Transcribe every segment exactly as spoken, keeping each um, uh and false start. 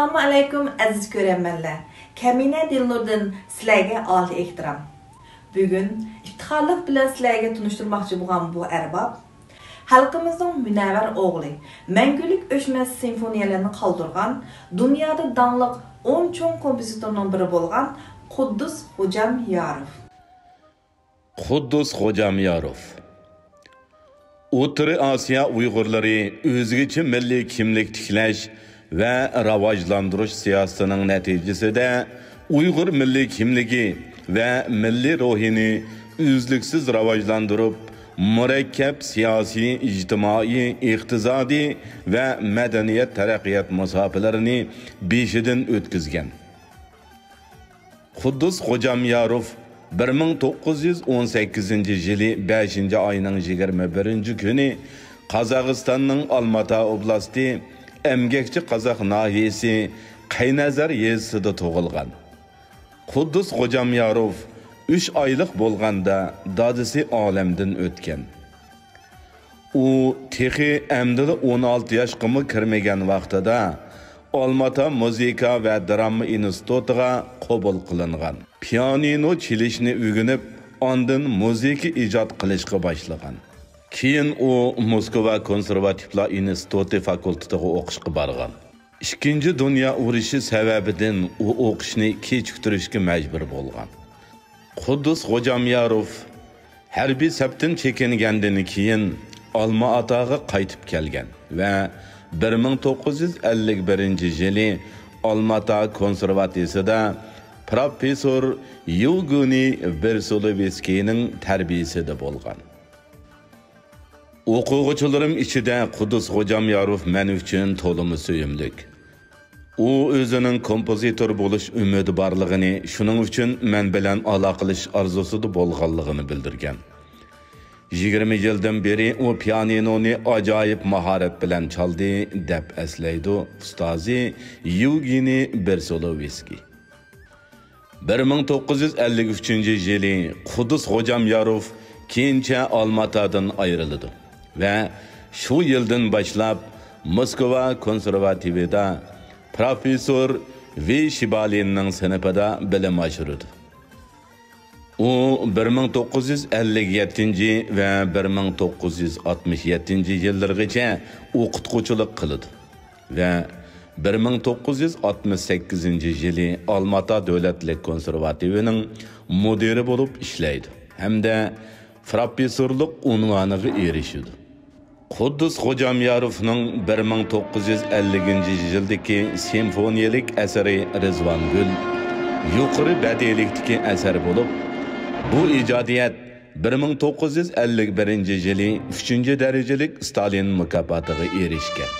ئەسسالامۇ ئەلەيكۇم، ئەزىز كۆرەرمەنلەر. كەمىنە دىلنۇردىن سىلەرگە ئالىي ئېھتىرام. بۈگۈن ئىپتىخارلىق بىلەن سىلەرگە تونۇشتۇرماقچى بولغان بۇ ئەرباب خەلقىمىزنىڭ مۇنەۋۋەر ئوغلى، مەڭگۈلۈك ئۆچمەس سىمفونىيەلەرنى قالدۇرغان، دۇنيادا داڭلىق ئون چوڭ كومپوزىتورنىڭ بىرى بولغان قۇددۇس خوجامياروف. قۇددۇس خوجامياروف. ئوتتۇرا ئاسىيا ئۇيغۇرلىرى ئۆزگىچە مىللىي كىملىك تىكلەش ۋە راۋاجلاندۇرۇش سىياسىتىنىڭ نەتىجىسىدە ئۇيغۇر مىللىي كىملىكى ۋە مىللىي روھىنى ئۈزلۈكسىز راۋاجلاندۇرۇپ، مۇرەككەپ سىياسىي، ئىجتىمائىي، ئىقتىسادىي ۋە مەدەنىيەت تەرەققىيات مۇساپىلىرىنى بېشىدىن ئۆتكۈزگەن. قۇددۇس خوجامياروف بىر مىڭ توققۇز يۈز ئون سەككىزىنچى يىلى بەشىنچى ئاينىڭ يىگىرمە بىرىنچى كۈنى قازاقىستاننىڭ ئالماتا ئوبلاستى، ئەمگەكچى قازاق ناھىيەسى قەينەزەر يېزىسىدا تۇغۇلغان. قۇددۇس خوجامياروف ئۈچ ئايلىق بولغاندا دادىسى ئالەمدىن ئۆتكەن. ئۇ تېخى ئەمدىلا ئون ئالتە ياشقىمۇ كىرمىگەن ۋاقتىدا ئالماتا مۇزىكا ۋە دىراما ئىنستىتۇتىغا قوبۇل قىلىنغان. پىيانىنو چېلىشنى ئۆگىنىپ، ئاندىن مۇزىكا ئىجاد قىلىشقا باشلىغان. كېيىن ئۇ موسكۋا كونسېرۋاتىپلار ئىنستىتۇتى فاكۇلتېتىغا ئوقۇشقا بارغان. ئىككىنچى دۇنيا ئۇرۇشى سەۋەبىدىن ئۇ ئوقۇشنى كېچىكتۈرۈشكە مەجبۇر بولغان. قۇددۇس خوجامياروف ھەربىي سەپتىن چېكىنگەندىن كېيىن، ئالما ئاتاغا قايتىپ كەلگەن ۋە بىر مىڭ توققۇز يۈز ئەللىك بىرىنچى يىلى ئالما ئاتا كونسېرۋاتسىيىسىدا پروفېسسور يېۋگېنىي ۋېرسولېۋسكىينىڭ تەربىيىسىدە بولغان. ئوقۇغۇچىلىرىم ئىچىدە قۇددۇس خوجامياروف مەن ئۈچۈن تولىمۇ سۆيۈملۈك. ئۇ ئۆزىنىڭ كومپوزىتور بولۇش ئۈمىدى بارلىقىنى، شۇنىڭ ئۈچۈن مەن بىلەن ئالاقىلىشىش ئارزۇسىدا بولغانلىقىنى بىلدۈرگەن. يىگىرمە يىلدىن بېرى ئۇ پىيانىنونى ئاجايىپ ماھارەت بىلەن چالدى، دەپ ئەسلەيدۇ ئۇستازى يېۋگېنىي بېرسولوۋسكىي. بىر مىڭ توققۇز يۈز ئەللىك ئۈچىنچى يىلى قۇددۇس خوجامياروف كېيىنچە ئالماتادىن ئايرىلىدۇ ۋە شۇ يىلدىن باشلاپ موسكۋا كونسېرۋاتىۋىدا پروفېسسور ۋى شىبالىننىڭ سىنىپىدا بىلىم ئاشۇرىدۇ. ئۇ بىر مىڭ توققۇز يۈز ئەللىك يەتتىنچى ۋە بىر مىڭ توققۇز يۈز ئاتمىش يەتتىنچى يىللىرىغىچە ئوقۇتقۇچىلىق قىلىدۇ ۋە بىر مىڭ توققۇز يۈز ئاتمىش سەككىزىنچى يىلى ئالماتا دۆلەتلىك كونسېرۋاتىۋىنىڭ مۇدىرى بولۇپ ئىشلەيدۇ ھەمدە پروفېسسورلۇق ئۇنۋانىغا ئېرىشىدۇ. قۇددۇس خوجامياروفنىڭ بىر مىڭ توققۇز يۈز ئەللىكىنچى يىلدىكى سىمفونىيەلىك ئەسىرى رىزۋانگۈل يۇقىرى بەدىئىيلىكتىكى ئەسەر بولۇپ، بۇ ئىجادىيەت بىر مىڭ توققۇز يۈز ئەللىك بىرىنچى يىلى ئۈچىنچى دەرىجىلىك ستالىن مۇكاپاتىغا ئېرىشكەن.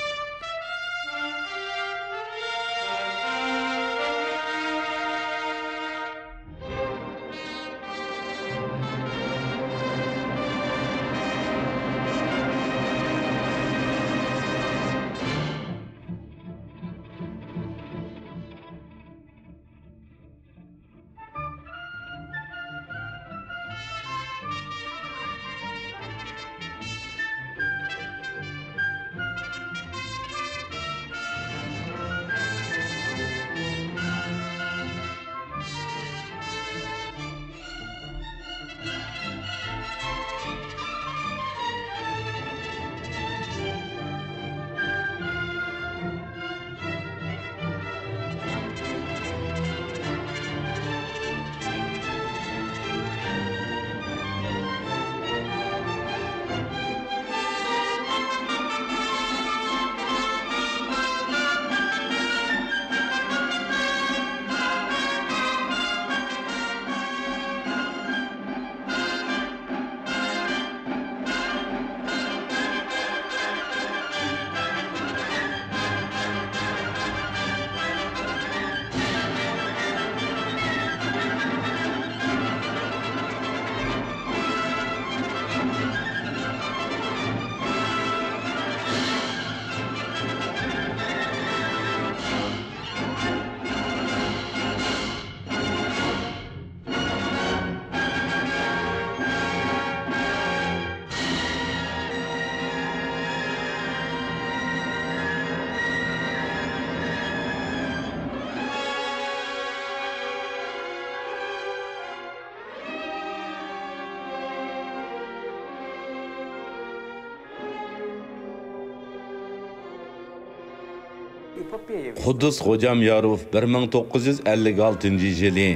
قۇددۇس خوجامياروف بىر مىڭ توققۇز يۈز ئەللىك ئالتىنچى يىلى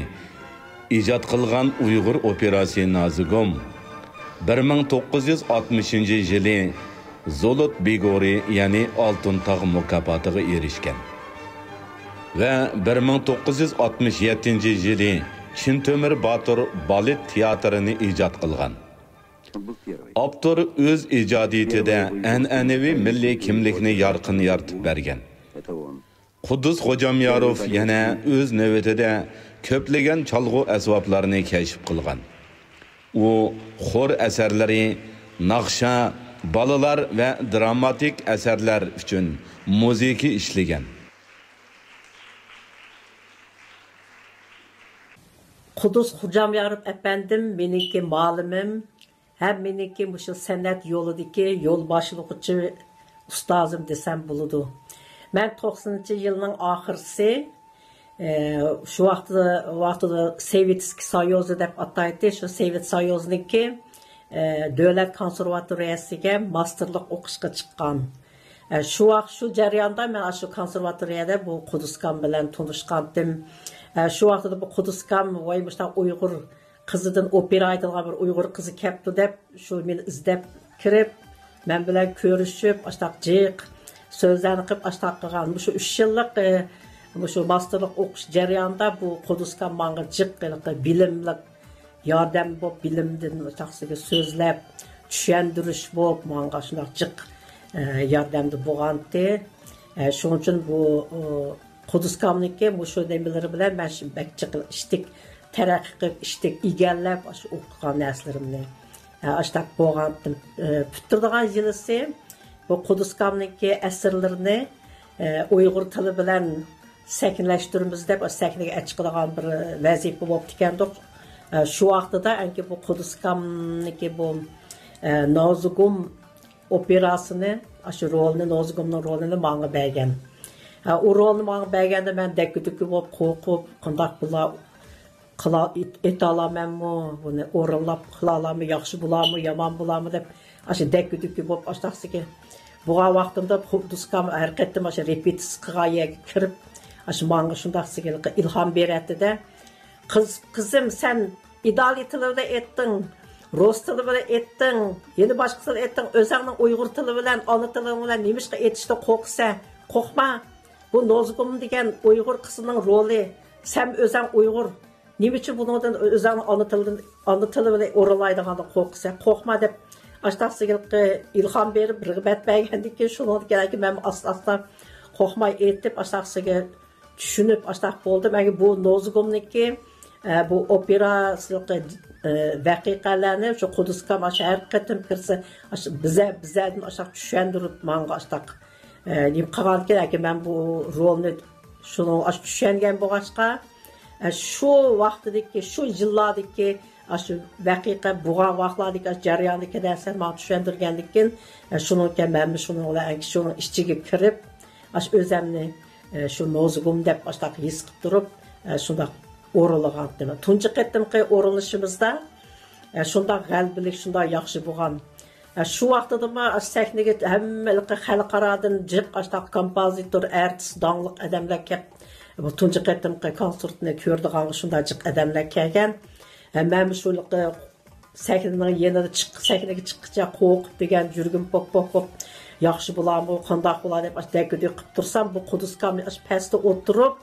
ئىجاد قىلغان ئۇيغۇر ئوپېراسى نازۇگۇم، بىر مىڭ توققۇز يۈز ئاتمىشىنچى يىلى زولوت بىگورى، يەنى ئالتۇن تاغ مۇكاپاتىغا ئېرىشكەن ۋە بىر مىڭ توققۇز يۈز ئاتمىش يەتتىنچى يىلى چىن تۆمۈر باتۇر بالېت تىياتىرىنى ئىجاد قىلغان. ئاپتور ئۆز ئىجادىيىتىدە ئەنئەنىۋى مىللىي كىملىكنى يارقىن يارىتىپ بەرگەن. قۇددۇس خوجامياروف يەنە ئۆز نۆۋىتىدە كۆپلىگەن چالغۇ ئەسۋابلارنى كەشىپ قىلغان. ئۇ خور ئەسەرلىرى، ناخشا، بالىلار ۋە دراماتىك ئەسەرلەر ئۈچۈن مۇزىكا ئىشلىگەن. قۇدۇس خوجامياروف ئەپەندىم مېنىڭكى مالىمىم ھەم مېنىڭكى مۇشۇ سەنئەت يولىدىكى يول باشلىغۇچى ئۇستازىم دېسەم بولىدۇ. مەن توقسىنىنچى يىلنىڭ ئاخىرسى، ئە، شۇ ۋاقتىدا، ۋاقتىدا سوۋېتسكىي سويۇزى دەپ ئاتايتتى. شۇ سوۋېت سويۇزىنىڭكى، ئە، دۆلەت كونسېرۋاتورىيەسىگە ماستېرلىق ئوقۇشقا چىققان. ئە، شۇ ۋاقىت، شۇ جەرياندا مەن ئاشۇ كونسېرۋاتورىيەدە بۇ قۇدۇسكام بىلەن تونۇشقانتىم. ئە، شۇ ۋاقتىدا بۇ قۇدۇسكام، ۋاي، مۇشۇنداق ئۇيغۇر قىزىدىن ئوپېرا ئېيتىدىغان بىر ئۇيغۇر قىزى كەپتۇ دەپ، شۇ مېنى ئىزدەپ كىرىپ، مەن بىلەن كۆرۈشۈپ، ئاشتاق جىق سۆزلەرنى قىلىپ، ئاشتاق قىلغان. مۇشۇ ئۈچ يىللىق، ئە، مۇشۇ ماستېرلىق ئوقۇش جەريانىدا بۇ قۇدۇسكام ماڭا جىق ھېلىقى بىلىملىق ياردەم بولۇپ، بىلىمدىن شەخسىگە سۆزلەپ، چۈشەندۈرۈش بولۇپ، ماڭا شۇنداق جىق، ئە، ياردەمدە بولغانتى. ئە، شۇنىڭ ئۈچۈن بۇ، ئۇ، قۇدۇسكامنىڭكى مۇشۇ نېمىلىرى بىلەن مەن شۇ بەك جىق ئىشتىك، تەرەققىي قىلىپ، ئىشتىك ئىگىلەپ، ئاشۇ ئوقۇغان نەرسىلىرىمنى، ئە، ئاشتاق بولغانتىم. ئە، پۈتتۈرىدىغان يىلىسى بۇ قۇدۇسكامنىڭكى ئەسەرلىرىنى، ئە، ئۇيغۇر تىلى بىلەن سەھنىلەشتۈرىمىز دەپ، سەھنىگە ئەچىقىدىغان بىر ۋەزىپە بوپتىكەندۇق. ئە، شۇ ۋاقتىدا ئەنكى بۇ قۇدۇسكامنىڭكى بۇ، ئە، نازۇگۇم ئوپېراسىنى، ئاشۇ رولنى، نازۇگۇمنىڭ رولىنى ماڭا بەرگەن. ئە، ئۇ رولنى ماڭا بەرگەندە مەن دەككە-دۈككە بولۇپ، قورقۇپ، قانداق بۇلار قىلا-، ئېت-، ئېتالامەنمۇ، بۇنى ئورۇنلاپ قىلالامۇ، ياخشى بولامۇ، يامان بولامۇ دەپ، ئاشۇ دەككە-دۈككە بولۇپ، ئاشتاقسىكى بولغان ۋاقتىمدا قۇدۇسكام ھەر قېتىم ئاشۇ رېپېتىتسىيە قىلغان يەرگە كىرىپ، ئاشۇ ماڭا شۇنداقسىكى ئىلھام بېرەتتى-دە، قىز، قىزىم، سەن ئىتالىي تىلى بىلەن ئېيتتىڭ، رۇس تىلى بىلەن ئېيتتىڭ، يەنە باشقا تىل ئېيتتىڭ، ئۆزۈڭنىڭ ئۇيغۇر تىلى بىلەن، ئانا تىلىڭ بىلەن نېمىشقا ئېيتىشتىن قورقىسەن؟ قورقما، بۇ نازۇگۇم دېگەن ئۇيغۇر قىزىنىڭ رولى، سەن ئۆزۈڭ ئۇيغۇر، نېمە ئۈچۈن بۇنىڭدىن ئۆزۈڭنىڭ ئانا تىلىدىن، ئانا تىلى بىلەن ئورۇنلايدىغاندىن قورقىسەن؟ قورقما دەپ، ئاشتاق سىگىلقى ئىلھام بېرىپ، رىغبەت بەرگەندىن كېيىن، شۇنىڭدىن كېيىن مەن ئاستا-ئاستا قورقماي ئېيتىپ، ئاشتاق سىگە چۈشىنىپ، ئاشتاق بولدۇم. ئەگەر بۇ نازۇگۇمنىڭكى، ئە، بۇ ئوپېراسىلىقى، ئە، ۋەقىقەلەرنى شۇ قۇدۇسكام ئاشۇ ھەر قېتىم كىرسە، ئاشۇ بىزە-، بىزەدىن ئاشتاق چۈشەندۈرۈپ ماڭا ئاشتاق، ئە، نېمە قىلغانىكەن، ئەگەر مەن بۇ رولنى شۇنىڭ ئاشۇ چۈشەنگەن بولغاچقا، ئە، شۇ ۋاقتىدىكى، شۇ يىللاردىكى ئاشۇ ۋەقىقە بولغان ۋاقىتلاردىكى ئاشۇ جەرياندىكى نەرسىلەرنى ماڭا چۈشەندۈرگەندىكىن، ئە، شۇنىڭكەن مەنمۇ شۇنىڭ بىلەن شۇنىڭ ئىچىگە كىرىپ، ئاشۇ ئۆزەمنى، ئە، شۇ نازۇگۇم دەپ ئاشۇنداق ھېس قىلىپ تۇرۇپ، ئە، شۇنداق ئورۇنلىغانتىم. تۇنجى قېتىمقى ئورۇنلىشىمىزدا، ئە، شۇنداق غەلىبىلىك، شۇنداق ياخشى بولغان. ئە، شۇ ۋاقتىدىمۇ سەھنىگە ھەممە خەلقئارادىن جىق ئاشۇنداق كومپوزىتور، ئارتىس، داڭلىق ئادەملەر كەپ، بۇ تۇنجى قېتىمقى كونسېرتنى كۆرىدىغانغا شۇنداق جىق ئادەملەر كەلگەن. ھە، مەنمۇ شۇ سەھنىنىڭ يېنىدا چىق-، سەھنىگە چىققىچە قورقۇپ دېگەن يۈرىكىم پوك، پوك، پوك، ياخشى بولارمۇ، قانداق بولار دەپ، ئاشۇ دەككە-دۈككە قىلىپ تۇرسام، بۇ قۇدۇسكام ئاشۇ پەستە ئولتۇرۇپ،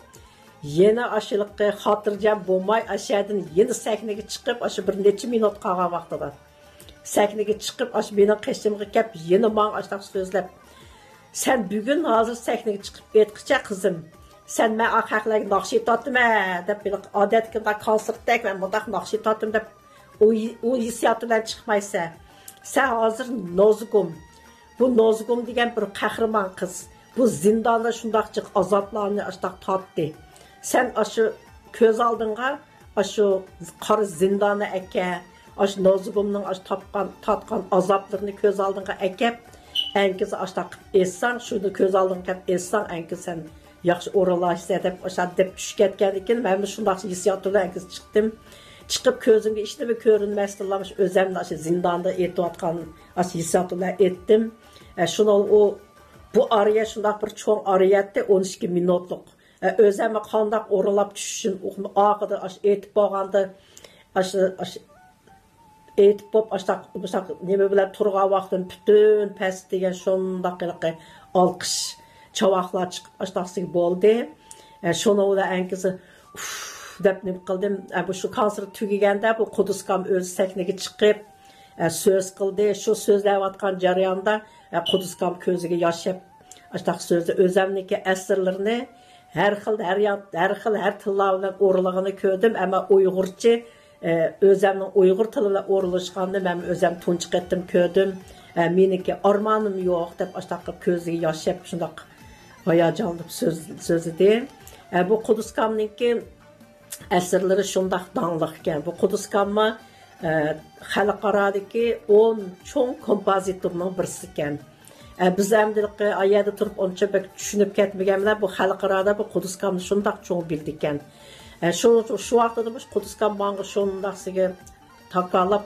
يەنە ئاشۇلىقى خاتىرجەم بولماي، ئاشۇ يەردىن يەنە سەھنىگە چىقىپ، ئاشۇ بىر نەچچە مىنۇت قالغان ۋاقتىدا سەھنىگە چىقىپ، ئاشۇ مېنىڭ قېشىمغا كەپ، يەنە ماڭا ئاشۇنداق سۆزلەپ، سەن بۈگۈن ھازىر سەھنىگە چىقىپ ئېيتقىچە، قىزىم، سەن مەن ئاق خەقلەرگە ناخشا ئېيتاتىمەن دەپ، ھېلىقى ئادەتتىكى مۇنداق كونسېرتتەك مەن مۇنداق ناخشا ئېيتاتتىم دەپ، ئۇ، ئۇ ھېسسىيات بىلەن چىقمايسەن. سەن ھازىر نازۇگۇم. بۇ نازۇگۇم دېگەن بىر قەھرىمان قىز. بۇ زىنداندا شۇنداق جىق ئازابلارنى ئاشتاق تارتتى. سەن ئاشۇ كۆز ئالدىڭغا ئاشۇ قارا زىنداننى ئەكە، ئاشۇ نازۇگۇمنىڭ ئاشۇ تاپقان، تارتقان ئازابلىرىنى كۆز ئالدىڭغا ئەكەپ، ئەنكىز ئاشتاق قىلىپ ئېيتساڭ، شۇنى كۆز ئالدىڭغا كەپ ئېيتساڭ، ئەنكىز سەن ياخشى ئورۇنلاشىسەن دەپ، ئاشۇنداق دەپ چۈشۈپ كەتكەندىكىن، مەنمۇ شۇنداق ھېسسىيات بىلەن ئەنكىز چىقتىم. چىقىپ كۆزۈمگە ھېچنېمە كۆرۈنمەستىنلا، ئاشۇ ئۆزۈمنى ئاشۇ زىنداندا ئېتىۋاتقان ئاشۇ ھېسسىيات بىلەن ئېتتىم. ئە، شۇنىڭ ئۇ بۇ ئارىيەت شۇنداق بىر چوڭ ئارىيەتتى، ئون ئىككى مىنۇتلۇق. ئە، ئۆزەممۇ قانداق ئورۇنلاپ چۈشۈشۈم ئۇقمىدىم. ئاخىرىدا ئاشۇ ئېيتىپ بولغاندا، ئاشۇ، ئاشۇ ئېيتىپ بولۇپ، ئاشتاق، مۇشتاق نېمە بىلەن تۇرغان ۋاقتىم پۈتۈن پەس دېگەن شۇنداق ھېلىقى ئالقىش چاۋاقلار چىقىپ، ئاشتاقسىگە بولدى. ئە، شۇنىڭ بىلەن ئەنكىسى ئۇف دەپ نېمە قىلدىم. ئە، بۇ شۇ كونسېرت تۈگىگەندە بۇ قۇدۇسكام ئۆزى سەھنىگە چىقىپ، ئە، سۆز قىلدى. شۇ سۆزلەۋاتقان جەرياندا، ئە، قۇدۇسكام كۆزىگە ياش ئەپ، ئاشتاق سۆزدە ئۆزەمنىڭكى ئەسەرلىرىنى ھەر خىل، ھەر يان، ھەر خىل، ھەر تىللار بىلەن ئورۇنلىغىنى كۆردۈم، ئەمما ئۇيغۇرچە، ئە، ئۆزەمنىڭ ئۇيغۇر تىلى بىلەن ئورۇنلاشقاننى مەن ئۆزەم تۇنجى قېتىم كۆردۈم. ئە، مېنىڭكى ئارمانىم يوق دەپ، ئاشتاق قىلىپ كۆزىگە ياش ئەپ، شۇنداق ھاياجانلىنىپ سۆز-، سۆزلىدى. ئە، بۇ قۇدۇسكامنىڭكى ئەسەرلىرى شۇنداق داڭلىق ئىكەن. بۇ قۇدۇسكاممۇ، ئە، خەلقئارادىكى ئون چوڭ كومپوزىتورنىڭ بىرسى ئىكەن. ئە، بىز ئەمدى ئايەردە تۇرۇپ ئۇنچە بەك چۈشىنىپ كەتمىگەن بىلەن بۇ خەلقئارادا بۇ قۇدۇسكامنى شۇنداق چوڭ بىلىدىكەن. ئە، شۇ، شۇ، شۇ ۋاقتىدا مۇشۇ قۇدۇسكام ماڭا شۇنداقسىگە تاكاللاپ،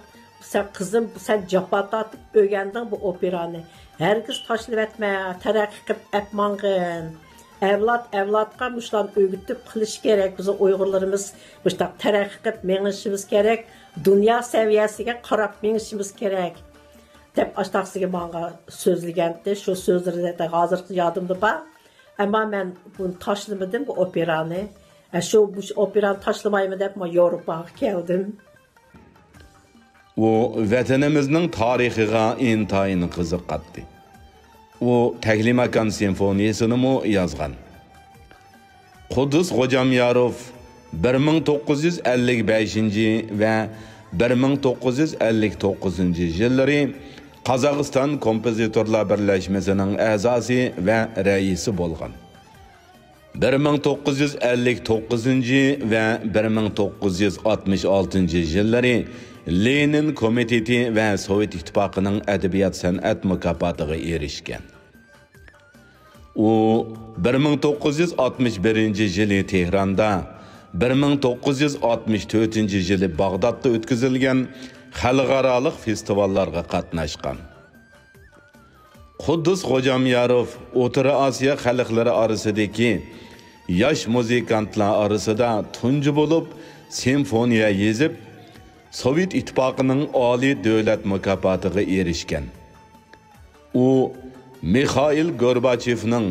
«سەن قىزىم، سەن جاپا تارتىپ ئۆگەندىڭ بۇ ئوپېرانى. ھەرگىز تاشلىۋەتمە، تەرەققىي قىلىپ ئەپ ماڭغىن. ئەۋلاد ئەۋلادقا مۇشۇلارنى ئۆگىتىپ قىلىش كېرەك. بىزنىڭ ئۇيغۇرلىرىمىز مۇشۇنداق تەرەققىي قىلىپ مېڭىشىمىز كېرەك. دۇنيا سەۋىيەسىگە قاراپ مېڭىشىمىز كېرەك» دەپ ئاشتاقسىگە ماڭا سۆزلىگەنتى. شۇ سۆزلىرى ھازىرغىچە يادىمدا بار. ئەمما مەن بۇنى تاشلىمىدىم، بۇ ئوپېرانى. ئە، شۇ، بۇ ئوپېرانى تاشلىمايمەن دەپ، مەن ياۋروپاغا كەلدىم. ئۇ ۋەتىنىمىزنىڭ تارىخىغا ئىنتايىن قىزىقاتتى. ئۇ تەكلىماكان سىمفونىيەسىنىمۇ يازغان. قۇددۇس خوجامياروف بىر مىڭ توققۇز يۈز ئەللىك بەشىنچى ۋە بىر مىڭ توققۇز يۈز ئەللىك توققۇزىنچى يىللىرى قازاقىستان كومپوزىتورلار بىرلەشمىسىنىڭ ئەزاسى ۋە رەئىسى بولغان. بىر مىڭ توققۇز يۈز ئەللىك توققۇزىنچى ۋە بىر مىڭ توققۇز يۈز ئاتمىش ئالتىنچى يىللىرى لېنىن كومىتېتى ۋە سوۋېت ئىتتىپاقىنىڭ ئەدەبىيات سەنئەت مۇكاپاتىغا ئېرىشكەن. ئۇ بىر مىڭ توققۇز يۈز ئاتمىش بىرىنچى يىلى تېھراندا، بىر مىڭ توققۇز يۈز ئاتمىش تۆتىنچى يىلى باغدادتا ئۆتكۈزۈلگەن خەلقئارالىق فېستىۋاللارغا قاتناشقان. قۇددۇس خوجامياروف ئوتتۇرا ئاسىيا خەلقلىرى ئارىسىدىكى ياش مۇزىكانتلار ئارىسىدا تۇنجى بولۇپ سىمفونىيە يېزىپ، سوۋېت ئىتتىپاقىنىڭ ئالىي دۆلەت مۇكاپاتىغا ئېرىشكەن. ئۇ مىخائىل گورباچېۋنىڭ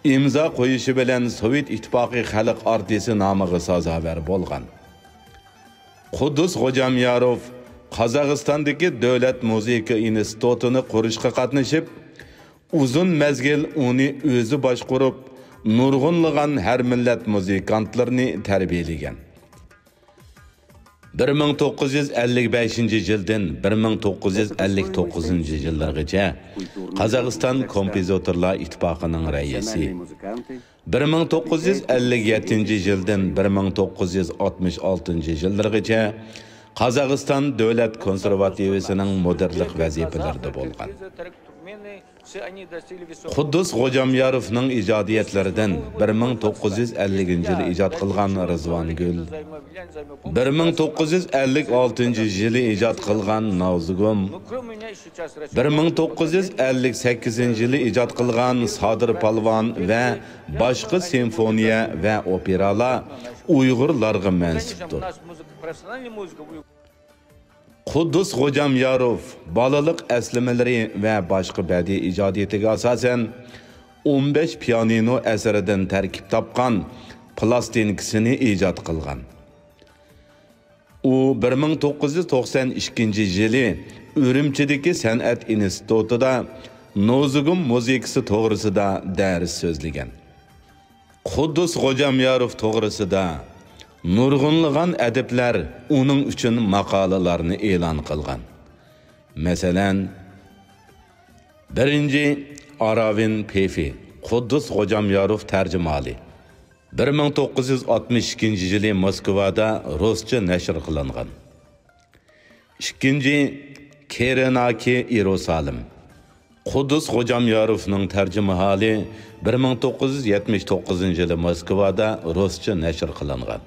ئىمزا قويۇشى بىلەن سوۋېت ئىتتىپاقى خەلق ئارتىسى نامىغا سازاۋەر بولغان. قۇددۇس خوجامياروف قازاقىستاندىكى دۆلەت مۇزىكا ئىنستىتۇتىنى قۇرۇشقا قاتنىشىپ، ئۇزۇن مەزگىل ئۇنى ئۆزى باشقۇرۇپ، نۇرغۇنلىغان ھەر مىللەت مۇزىكانتلىرىنى تەربىيەلىگەن. بىر مىڭ توققۇز يۈز ئەللىك بەشىنچى يىلدىن بىر مىڭ توققۇز يۈز ئەللىك توققۇزىنچى يىللارغىچە قازاقىستان كومپوزىتورلار ئىتتىپاقىنىڭ رەئىسى، بىر مىڭ توققۇز يۈز ئەللىك يەتتىنچى يىلدىن بىر مىڭ توققۇز يۈز ئاتمىش ئالتىنچى يىللىرىغىچە قازاقىستان دۆلەت كونسېرۋاتىۋىسىنىڭ مۇدىرلىق ۋەزىپىلىرىدە بولغان. قۇددۇس خوجامياروفنىڭ ئىجادىيەتلىرىدىن بىر مىڭ توققۇز يۈز ئەللىكىنچى يىلى ئىجاد قىلغان رىزۋانگۈل، بىر مىڭ توققۇز يۈز ئەللىك ئالتىنچى يىلى ئىجاد قىلغان نازۇگۇم، بىر مىڭ توققۇز يۈز ئەللىك سەككىزىنچى يىلى ئىجاد قىلغان سادىر پالۋان ۋە باشقا سىمفونىيە ۋە ئوپېرالار ئۇيغۇرلارغا مەنسۇپتۇر. قۇددۇس خوجامياروف بالىلىق ئەسلىمىلىرى ۋە باشقا بەدىئىي ئىجادىيىتىگە ئاساسەن، ئون بەش پىيانىنو ئەسىرىدىن تەركىب تاپقان پىلاستىنكىسىنى ئىجاد قىلغان. ئۇ بىر مىڭ توققۇز يۈز توقسان ئىككىنچى يىلى ئۈرۈمچىدىكى سەنئەت ئىنستىتۇتىدا نوزۇگۇم مۇزىكىسى توغرىسىدا دەرس سۆزلىگەن. قۇددۇس خوجامياروف توغرىسىدا نۇرغۇنلىغان ئەدىبلەر ئۇنىڭ ئۈچۈن ماقالىلارنى ئېلان قىلغان. مەسىلەن، بىرىنچى، ئاراۋىن پېفى، قۇددۇس خوجامياروف تەرجىمىھالى، بىر مىڭ توققۇز يۈز ئاتمىش ئىككىنچى يىلى موسكۋادا رۇسچە نەشر قىلىنغان. ئىككىنچى، كېرېناكى ئىيېرۇسالىم، قۇددۇس خوجامياروفنىڭ تەرجىمىھالى، بىر مىڭ توققۇز يۈز يەتمىش توققۇزىنچى يىلى موسكۋادا رۇسچە نەشر قىلىنغان.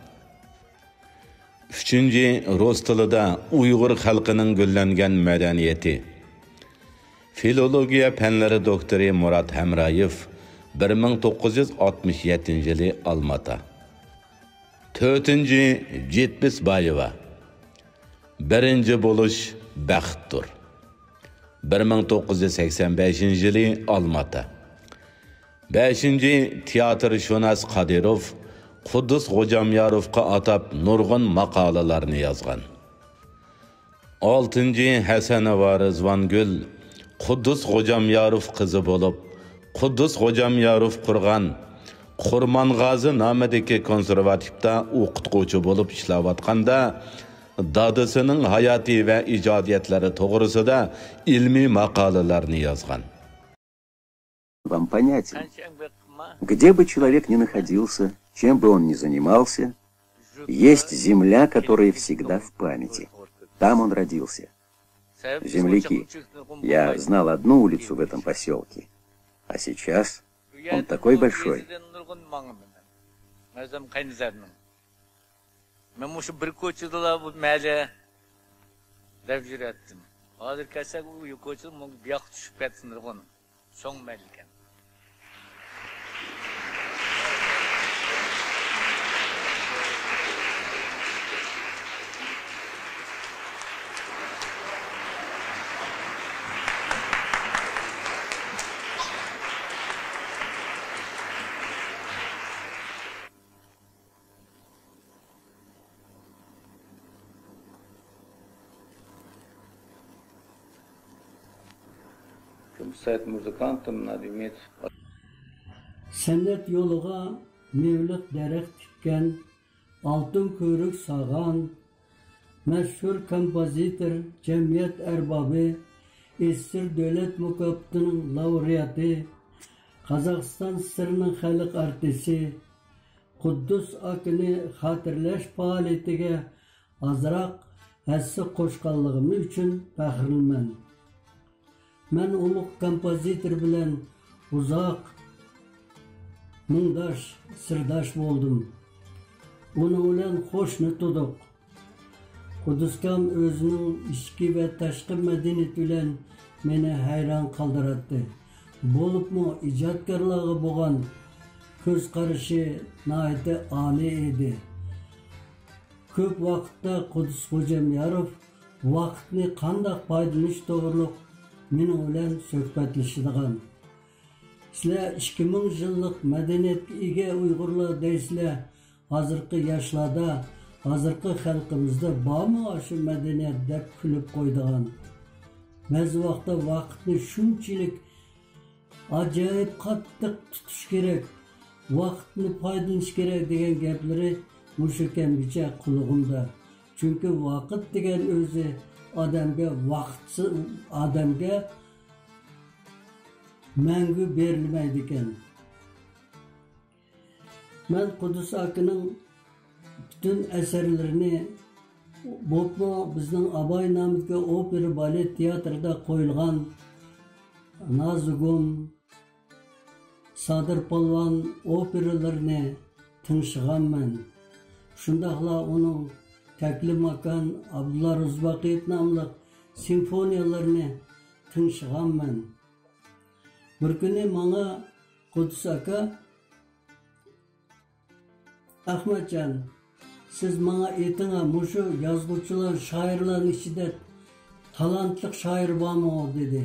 ئۈچىنچى، رۇس تىلىدا ئۇيغۇر خەلقىنىڭ گۈللەنگەن مەدەنىيىتى. فىلولوگىيە پەنلىرى دوكتورى مۇرات ھەمرايېف، بىر مىڭ توققۇز يۈز ئاتمىش يەتتىنچى يىلى ئالماتا. تۆتىنچى، جىتمىسبايېۋا، بىرىنچى بولۇش بەختتۇر، بىر مىڭ توققۇز يۈز سەكسەن بەشىنچى يىلى ئالماتا. بەشىنچى، تىياتىرشۇناس قادىروف قۇددۇس غوجامياروفقا ئاتاپ نۇرغۇن ماقالىلەرنى يازغان. ئالتىنچى، ھەسەنوۋا رىزۋانگۈل قۇددۇس غوجامياروف قىزى بولۇپ، قۇددۇس غوجامياروف قۇرغان قۇرمانغازى نامىدىكى كونسېرۋاتىپتا ئوقۇتقۇچى بولۇپ ئىشلەۋاتقاندا، دادىسىنىڭ ھاياتى ۋە ئىجادىيەتلىرى توغرىسىدا ئىلمىي ماقالىلەرنى يازغان. Вам понятен. Где бы человек ни находился, чем бы он ни занимался, есть земля, которая всегда в памяти. Там он родился. Земляки. Я знал одну улицу в этом поселке. А сейчас он такой большой. مەن مۇشۇ بىر كوچىدىلا بۇ مەھەللە دەپ يۈرەتتىم. ھازىر كەلسەك، ئۇ كوچىدا بۇياققا چۈشۈپ كەتتى نۇرغۇن چوڭ مەھەللىكەن. Чтобы стать музыкантом, надо иметь سەنئەت يولىغا مېۋىلىك دەرەخ تىككەن، ئالتۇن كۆۋرۈك سالغان، مەشھۇر كومپوزىتور، جەمئىيەت ئەربابى، ئېسسېسسر دۆلەت مۇكاپاتىنىڭ لاۋرېئاتى، قازاقىستان ئېسسېسسرنىڭ خەلق ئارتىسى، قۇددۇس ئاكىنى خاتىرىلەش پائالىيىتىگە ئازراق ھەسسە قوشقانلىقىم ئۈچۈن پەخىرلىنىمەن. مەن ئۇلۇغ كومپوزىتور بىلەن ئۇزاق مۇڭداش، سىرداش بولدۇم. ئۇنىڭ بىلەن قوشنا تۇردۇق. قۇددۇسكام ئۆزىنىڭ ئىچكى ۋە تاشقى مەدەنىيىتى بىلەن مېنى ھەيران قالدۇراتتى. بولۇپمۇ ئىجادكارلارغا بولغان كۆز قارىشى ناھايىتى ئالىي ئىدى. كۆپ ۋاقىتتا قۇددۇس خوجامياروف ۋاقىتنى قانداق پايدىلىنىش توغرۇلۇق مېنىڭ بىلەن سۆھبەتلىشىدىغان. سىلەر ئىككى مىڭ يىللىق مەدەنىيەتكە ئىگە ئۇيغۇرلار دەيسىلەر، ھازىرقى ياشلاردا، ھازىرقى خەلقىمىزدە بارمۇ ئاشۇ مەدەنىيەت دەپ كۈلۈپ قويىدىغان. بەزى ۋاقىتتا ۋاقىتنى شۇنچىلىك ئاجايىپ قاتتىق تۇتۇش كېرەك، ۋاقىتنى پايدىلىنىش كېرەك دېگەن گەپلىرى مۇشۇ كەمگىچە قۇلىقىمدا. چۈنكى ۋاقىت دېگەن ئۆزى ئادەمگە ۋاقىتسىز، ئادەمگە مەڭگۈ بېرىلمەيدىكەن. مەن قۇددۇس ئاكىنىڭ پۈتۈن ئەسەرلىرىنى، بولۇپمۇ بىزنىڭ ئاباي نامىدىكى ئوپېرا بالېت تىياتىرىدا قويۇلغان نازۇگۇم، سادىر پالۋان ئوپېرىلىرىنى تىڭشىغانمەن. شۇنداقلا ئۇنىڭ تەكلىماكان، ئابدۇللا روزىباقىيېۋ ناملىق سىمفونىيەلىرىنى تىڭشىغانمەن. بىر كۈنى ماڭا قۇددۇس ئاكا، ئەخمەتجان، سىز ماڭا ئېيتىڭا، مۇشۇ يازغۇچىلار، شائىرلارنىڭ ئىچىدە تالانتلىق شائىر بارمۇ؟ دېدى.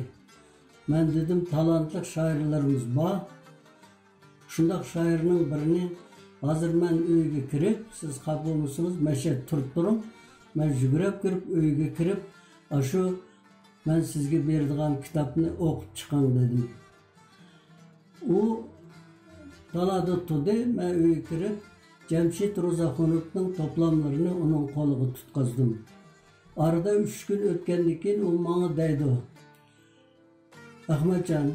مەن دېدىم، تالانتلىق شائىرلىرىمىز بار. شۇنداق شائىرنىڭ بىرىنى ھازىر مەن ئۆيگە كىرىپ، سىز خاپا بولمىسىڭىز، مەشەدە تۇرۇپ تۇرۇڭ، مەن يۈگۈرۈپ كىرىپ، ئۆيگە كىرىپ، ئاشۇ مەن سىزگە بېرىدىغان كىتابنى ئوقۇپ چىقىڭ، دېدىم. ئۇ تالادا تۇردى، مەن ئۆيگە كىرىپ، جەمشىت روزاخۇنوفنىڭ توپلاملىرىنى ئۇنىڭ قولىغا تۇتقۇزدۇم. ئارىدا ئۈچ كۈن ئۆتكەندىن كېيىن ئۇ ماڭا دەيدۇ، ئەخمەتجان،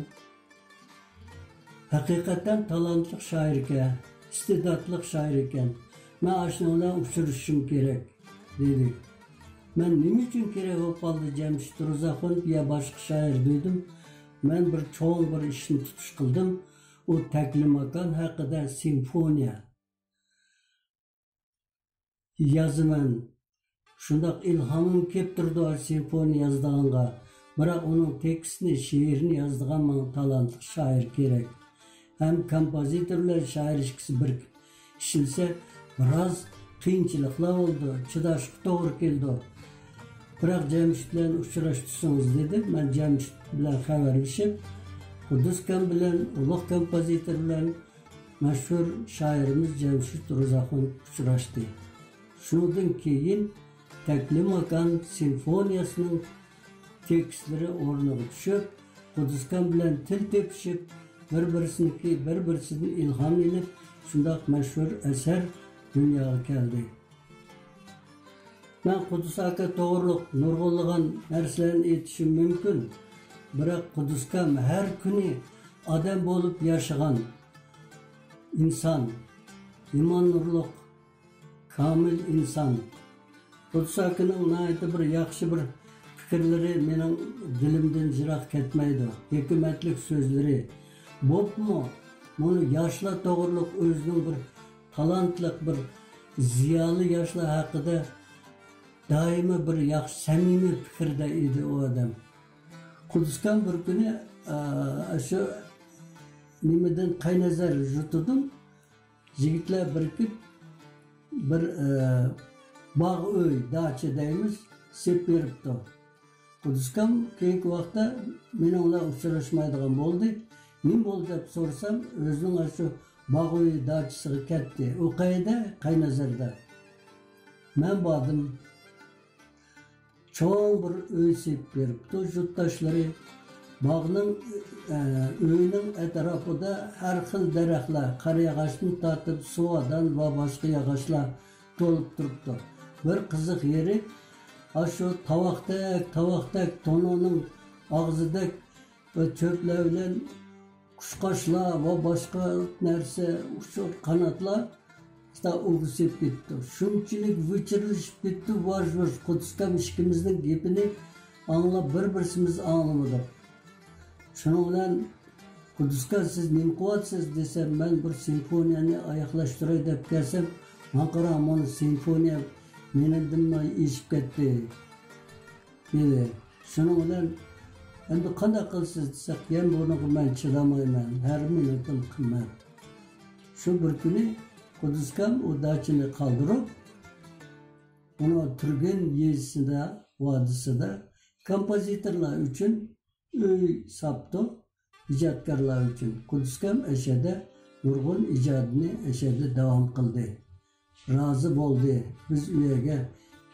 ھەقىقەتەن تالانتلىق شائىركەن، ئىستېداتلىق شائىركەن. مەن ئاشۇنىڭ بىلەن ئۇچرىشىشىم كېرەك، دېدى. مەن نېمە ئۈچۈن كېرەك بولۇپ قالدى جەمشىت روزاخۇنوف يا باشقا شائىر دېدىم. مەن بىر چوڭ بىر ئىشنى تۇتۇش قىلدىم. ئۇ تەكلىماكان ھەققىدە سىمفونىيە يازىمەن. شۇنداق ئىلھامىم كېلىپ تۇرىدۇ سىمفونىيە يازىدىغانغا. بىراق ئۇنىڭ تېكىستىنى، شېئىرنى يازىدىغان ماڭا تالانتلىق شائىر كېرەك. ھەم كومپوزىتور بىلەن شائىر ئىككىسى بىرىكىپ ئىشلىسە، بىراز قىيىنچىلىقلار بولىدۇ، چىداشقا توغرا كېلىدۇ. بىراق جەمشىت بىلەن ئۇچراشتۇرسىڭىز دېدى. مەن جەمشىت بىلەن خەۋەرلىشىپ، قۇددۇس ئاكام بىلەن، ئۇلۇغ كومپوزىتور بىلەن مەشھۇر شائىرىمىز جەمشىت روزاخۇن ئۇچراشتى. شۇنىڭدىن كېيىن تەكلىماكان سىمفونىيەسىنىڭ تېكىستلىرى ئورنىغا چۈشۈپ، قۇددۇس ئاكام بىلەن تىل تېپىشىپ، بىر-بىرسىنىڭكى، بىر-بىرسىدىن ئىلھام ئېلىپ، شۇنداق مەشھۇر ئەسەر دۇنياغا كەلدى. مەن قۇددۇس ئاكا توغرۇلۇق نۇرغۇنلىغان نەرسىلەرنى ئېيتىشىم مۇمكىن، بىراق قۇددۇس ئاكام ھەر كۈنى ئادەم بولۇپ ياشىغان ئىنسان، ئىمان نۇرلۇق، كامىل ئىنسان. قۇددۇس ئاكىنىڭ ناھايىتى بىر ياخشى بىر پىكىرلىرى مېنىڭ دىلىمدىن يىراق كەتمەيدۇ. ھېكمەتلىك سۆزلىرى. بولۇپمۇ مۇنۇ ياشلار توغرۇلۇق ئۆزىنىڭ بىر تالانتلىق، بىر زىيالىي ياشلار ھەققىدە دائىما بىر ياخشى، سەمىمىي پىكىردە ئىدى ئۇ ئادەم. قۇددۇس ئاكام بىر كۈنى، ئا، شۇ نېمىدىن، قەينەزەر يۇرتىدىن يىگىتلەر بىرىكىپ بىر، ئە، باغ ئۆي، داچا دەيمىز، سېلىپ بېرىپتۇ. قۇددۇس ئاكام كېيىنكى ۋاقىتتا مېنىڭ بىلەن ئۇچراشمايدىغان بولدى. نېمە بولدى دەپ سورىسام، ئۆزىنىڭ ئاشۇ باغ ئۆيى داچىسىغا كەتتى. ئۇ قەيەردە؟ قەينەزەردە. مەن باردىم. چوڭ بىر ئۆي سېلىپ بېرىپتۇ يۇرتداشلىرى. باغنىڭ، ئە، ئۆينىڭ ئەتراپىدا ھەر خىل دەرەخلەر، قارىياغاچتىن تارتىپ سۇۋادان ۋە باشقا ياغاچلار تولۇپ تۇرۇپتۇ. بىر قىزىق يېرى، ئاشۇ تاۋاقتەك، تاۋاقتەك تونۇرنىڭ ئاغزىدەك بىر چۆپلەر بىلەن قۇشقاچلار ۋە باشقا نەرسە، ئۇچۇر قاناتلار ئۇستاز ئوغرىسىپ كېتىپتۇ. شۇنچىلىك ۋىچىرلىشىپ كېتىپتۇ، ۋاژ-ۋۇژ. قۇددۇس ئاكام ئىككىمىزنىڭ گېپىنى ئاڭلاپ، بىر-بىرسىمىز ئاڭلىمىدۇق. شۇنىڭ بىلەن، «قۇددۇس ئاكا، سىز نېمە قىلىۋاتىسىز؟» دېسەم، «مەن بىر سىمفونىيەنى ئاياغلاشتۇراي دەپ كەلسەم، ماڭا قاراڭ، مانا سىمفونىيە مېنىڭدىنمۇ ئېشىپ كەتتى» دېدى. شۇنىڭ بىلەن، «ئەمدى قانداق قىلىسىز؟» دېسەك، «يەنە بۇنىڭغا مەن چىدىمايمەن، ھەر مىنۇتۇم قىممەت.» شۇ بىر كۈنى قۇددۇس ئاكام ئۇ داچىنى قالدۇرۇپ، ئۇنىڭ تۈرگەن يېزىسىدا، ۋادىسىدا كومپوزىتورلار ئۈچۈن ئۆي ساپتۇ، ئىجادكارلار ئۈچۈن. قۇددۇس ئاكام ئەشەدە نۇرغۇن ئىجادىنى ئەشەدە داۋام قىلدى. رازى بولدى. بىز ئۇ يەرگە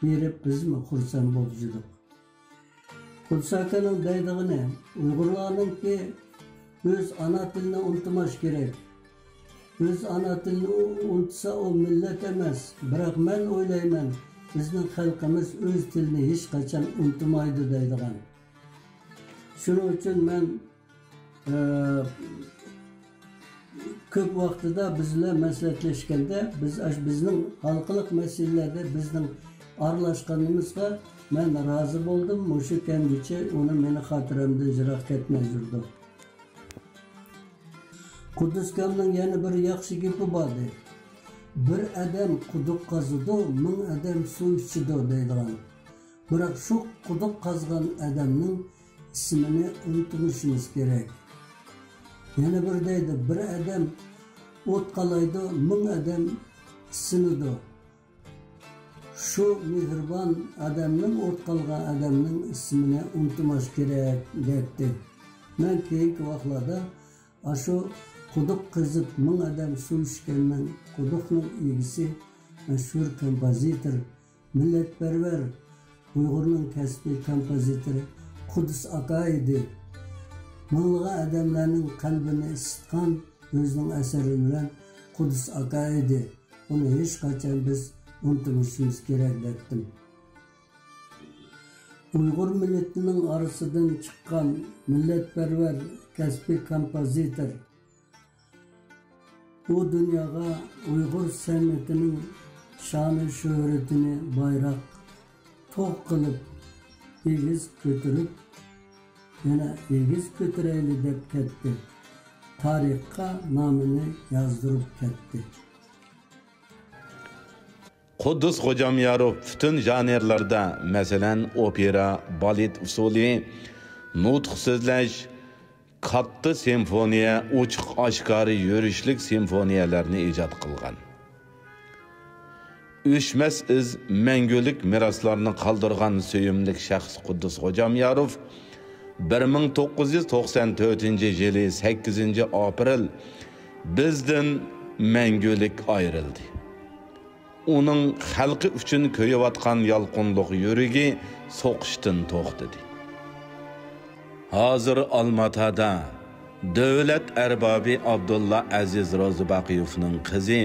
بېرىپ، بىزمۇ خۇرسەن بولۇشىدۇق. قۇددۇس ئاكىنىڭ دەيدىغىنى، ئۇيغۇرلارنىڭكى ئۆز ئانا تىلىنى ئۇنتۇماش كېرەك. ئۆز ئانا تىلىنى ئۇ-، ئۇنتۇسا، ئۇ مىللەت ئەمەس. بىراق مەن ئويلايمەن، بىزنىڭ خەلقىمىز ئۆز تىلىنى ھېچقاچان ئۇنتۇمايدۇ دەيدىغان. شۇنىڭ ئۈچۈن مەن ئە، كۆپ ۋاقتىدا بىز بىلەن مەسلىھەتلەشكەندە، بىز ئاش-، بىزنىڭ ھالقىلىق مەسىلىلەردە بىزنىڭ ئارىلاشقىنىمىزغا مەن رازى بولدۇم. مۇشۇ كەمگىچە ئۇنى مېنىڭ خاتىرەمدىن يىراق كەتمەي يۈردى. قۇددۇس ئاكامنىڭ يەنە بىر ياخشى گېپى بار ئىدى. «بىر ئادەم قۇدۇق قازىدۇ، مىڭ ئادەم سۇ ئىچىدۇ» دەيدىغان. بىراق شۇ قۇدۇق قازغان ئادەمنىڭ ئىسمىنى ئۇنتۇمىشىمىز كېرەك. يەنە بىر دەيدۇ، «بىر ئادەم ئوت قالايدۇ، مىڭ ئادەم ئىسسىنىدۇ.» شۇ مېھرىبان ئادەمنىڭ، ئوت قالغان ئادەمنىڭ ئىسمىنى ئۇنتۇماس كېرەك، دەيتتى. مەن كېيىنكى ۋاقىتلاردا ئاشۇ قۇدۇق قېزىپ، مىڭ ئادەم سۇ ئىچكەننىڭ، قۇدۇقنىڭ ئىگىسى، مەشھۇر كومپوزىتور، مىللەتپەرۋەر ئۇيغۇرنىڭ كەسپىي كومپوزىتورى قۇددۇس ئاكا ئىدى. مىڭلىغان ئادەملەرنىڭ قەلبىنى ئىسسىتقان ئۆزىنىڭ ئەسەرلىرى بىلەن قۇددۇس ئاكا ئىدى. ئۇنى ھېچقاچان بىز ئۇنتۇمىشىمىز كېرەك، دەيتتىم. ئۇيغۇر مىللىتىنىڭ ئارىسىدىن چىققان مىللەتپەرۋەر كەسپىي كومپوزىتور، ئۇ دۇنياغا ئۇيغۇر سەنئىتىنىڭ شانى-شۆھرىتىنى بايراق تۇغ قىلىپ، ئېگىز كۆتۈرۈپ، يەنە ئېگىز كۆتۈرەيلى دەپ كەتتى. تارىخقا نامىنى يازدۇرۇپ كەتتى. قۇددۇس خوجامياروف پۈتۈن ژانىرلاردا، مەسىلەن، ئوپېرا، بالېت ئۇسسۇلى، نۇتۇق سۆزلەش، كاتتا سىمفونىيە، ئوچۇق-ئاشكارا يۈرۈشلۈك سىمفونىيەلەرنى ئىجاد قىلغان. ئۆچمەس ئىز، مەڭگۈلۈك مىراسلارنى قالدۇرغان سۆيۈملۈك شەخس قۇددۇس خوجامياروف بىر مىڭ توققۇز يۈز توقسان تۆتىنچى يىلى سەككىزىنچى ئاپرېل بىزدىن مەڭگۈلۈك ئايرىلدى. ئۇنىڭ خەلقى ئۈچۈن كۆيۈۋاتقان يالقۇنلۇق يۈرىكى سوقۇشتىن توختىدى. ھازىر ئالماتادا دۆلەت ئەربابى ئابدۇللا ئەزىز روزىباقىيېۋنىڭ قىزى،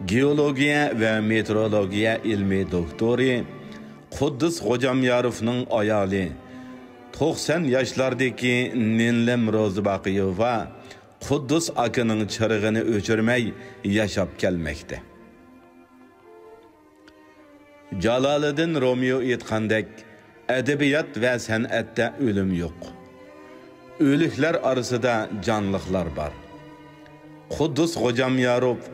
گېئولوگىيە ۋە مېتېئورولوگىيە ئىلمىي دوكتورى، قۇددۇس خوجامياروفنىڭ ئايالى، توقسان ياشلاردىكى نىنلىم روزىباقىيېۋا قۇددۇس ئاكىنىڭ چىرىغىنى ئۆچۈرمەي ياشاپ كەلمەكتە. جالالىدىن رومېيو ئېيتقاندەك، ئەدەبىيات ۋە سەنئەتتە ئۆلۈم يوق. ئۆلۈكلەر ئارىسىدا جانلىقلار بار. قۇددۇس خوجامياروف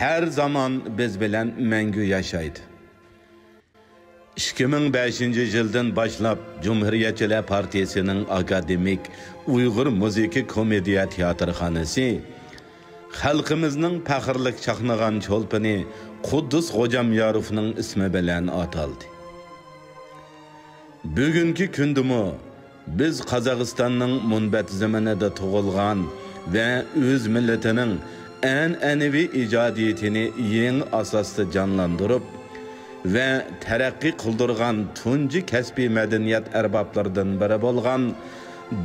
ھەر زامان بىز بىلەن مەڭگۈ ياشايدۇ. ئىككى مىڭ بەشىنچى يىلدىن باشلاپ جۇمھۇرىيەتچىلەر پارتىيىسىنىڭ ئاكادېمىك ئۇيغۇر مۇزىكا كومېدىيە تىياتىرخانىسى خەلقىمىزنىڭ پەخىرلىك چاقنىغان چولپىنى قۇددۇس خوجامياروفنىڭ ئىسمى بىلەن ئاتالدى. بۈگۈنكى كۈندىمۇ بىز قازاقىستاننىڭ مۇنبەت زېمىنىدا تۇغۇلغان ۋە ئۆز مىللىتىنىڭ ئەنئەنىۋى ئىجادىيىتىنى يېڭى ئاساستا جانلاندۇرۇپ ۋە تەرەققىي قىلدۇرغان تۇنجى كەسپىي مەدەنىيەت ئەربابلىرىدىن بىرى بولغان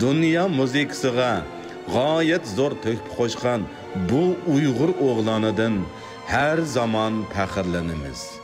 دۇنيا مۇزىكىسىغا غايەت زور تۆھپە قوشقان بۇ ئۇيغۇر ئوغلانىدىن ھەر زامان پەخىرلىنىمىز.